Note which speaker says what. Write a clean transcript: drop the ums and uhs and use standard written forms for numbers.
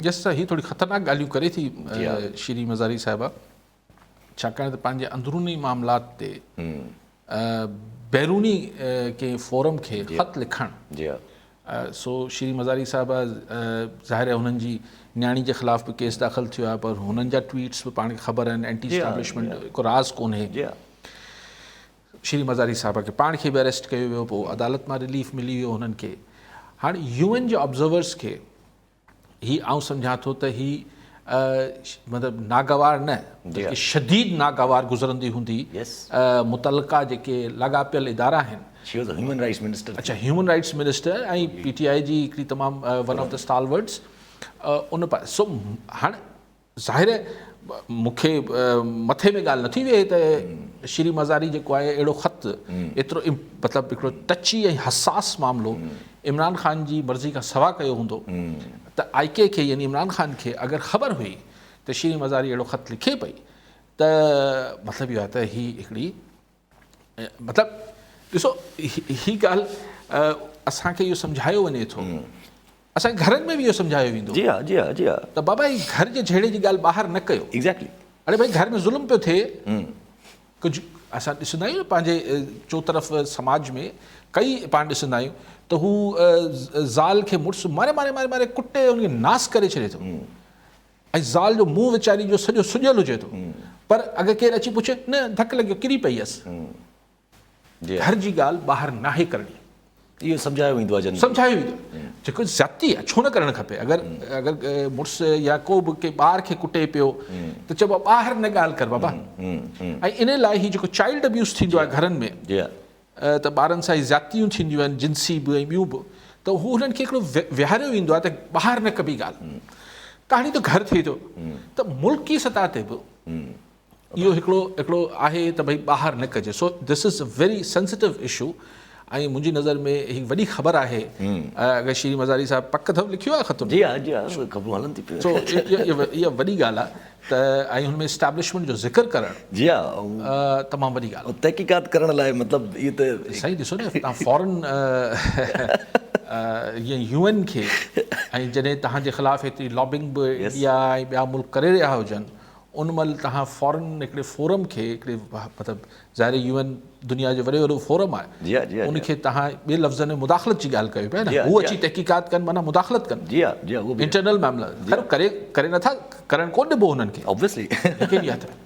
Speaker 1: Yes sir هي ٿوري خطرناڪ ڳالهيون ڪري ٿي شيرين مزاري صاحبه ڇاڪاڻ ته پنهنجي اندروني معاملات تي بيروني ڪنهن فورم کي خط لکڻ جي سو شيرين مزاري صاحبه ظاهر آهي هنن جي نياڻي جي خلاف به ڪيس داخل ٿيو آهي پر هنن جا ٽويٽس به پاڻ کي خبر آهن اينٽي اسٽيبلشمينٽ ڪو راز ڪونهي شيرين مزاري صاحبه کي پاڻ کي به اريسٽ ڪيو ويو پوء عدالت مان رليف ملي ويو هنن کي هاڻي يو اين جي آبزرورس کي هي آئون سمجهان ٿو ته هي مطلب ناگوار نه بلڪه شديد ناگوار گذرندي هوندي متعلقه جيڪي لاڳاپيل ادارا آهن.
Speaker 2: She was a human rights minister.
Speaker 1: اڇا human rights minister ۽ P T I جي هڪڙي تمام ون آف the اسٽالورڊس ان سو هاڻ ظاهر آهي مون کي مٿي ۾ ڳالهه نٿي ويهي ته شيرين مزاري جيڪو آهي اهڙو خط ايترو مطلب هڪڙو ٽچي ۽ حساس معاملو عمران خان جي مرضي کان سوا ڪيو هوندو ته آء ڪي کي يعني عمران خان کي اگر خبر هئي ته شيرين مزاري اهڙو خط لکي پئي ته مطلب اهو آهي ته هي هڪڙي مطلب ڏسو هي ڳالهه اسان کي اهو سمجهايو وڃي ٿو اسان جي گهرن ۾ به اهو سمجهايو ويندو
Speaker 2: جي ها جي ها جي ها
Speaker 1: ته بابا هي گهر جي جهيڙي جي ڳالهه ٻاهر نه ڪيو
Speaker 2: ايگزيڪٽلي
Speaker 1: اڙي ڀائي گهر ۾ ظلم پيو ٿئي ڪجهه اسان ڏسندا آهيون پنهنجي چوطرف سماج ۾ ڪئي پاڻ ڏسندا آهيون ته هو زال کي مڙس ماري ماري ماري ماري ڪٽي ان کي ناس ڪري ڇڏي ٿو ۽ زال جو منهن ويچاري جو سڄو سڄيل هجي ٿو پر اگر ڪير اچي پڇي نه ڌڪ لڳيو ڪري پئي هيس گهر جي ڳالهه ٻاهر ناهي ڪرڻي.
Speaker 2: اهو سمجهايو ويندو آهي جنرلي.
Speaker 1: سمجهايو ويندو آهي جيڪو زيادتي آهي ڇو نه ڪرڻ کپي اگر اگر مڙس يا ڪو به ڪنهن ٻار کي ڪٽي پيو ته چئبو آهي ٻاهر نه ڳالهه ڪر بابا ۽ ان لاء هي جيڪو چائلڊ ابيوز ٿيندو آهي گهرن ۾ ته ٻارن سان هي زيادتيون ٿينديون آهن جنسي به ۽ ٻيون به ته هو هنن کي هڪڙو ويهاريو ويندو آهي ته ٻاهر نه ڪبي ڳالهه ڪهاڻي ته گهر ٿئي ٿو ته ملڪي سطح تي به اهو هڪڙو هڪڙو آهي ته ڀئي ٻاهر نه ڪجي so this is very sensitive issue ۽ منهنجي نظر ۾ هي وڏي خبر آهي اگر شيرين مزاري صاحب پڪ اٿو لکيو آهي خط
Speaker 2: جي ها جي ها خبرون هلن ٿي پيون
Speaker 1: سو اها وڏي ڳالهه آهي ته ۽ هن ۾ اسٽيبلشمينٽ جو ذڪر ڪرڻ
Speaker 2: جي ها
Speaker 1: تمام وڏي ڳالهه
Speaker 2: تحقيقات ڪرڻ لاء مطلب اهو ته
Speaker 1: سائين ڏسو نه تان فورن يو اين کي ۽ جڏهن تهان جي خلاف ايتري لابنگ به انڊيا ۽ ٻيا ملڪ ڪري رهيا هجن ان مهل توهان فورن هڪڙي فورم کي هڪڙي مطلب ظاهر يو اين دنيا جو وڏي وڏو فورم آهي
Speaker 2: جي ها جي ها
Speaker 1: ان کي توهان ٻي لفظن ۾ مداخلت جي ڳالهه ڪيو پيا نه هو اچي تحقيقات ڪن معنيٰ مداخلت ڪن
Speaker 2: جي ها جي ها
Speaker 1: انٽرنل معاملا خير ڪري ڪري نٿا ڪرڻ ڪون ڏبو هنن کي
Speaker 2: آبويسلي
Speaker 1: ليڪن اها ته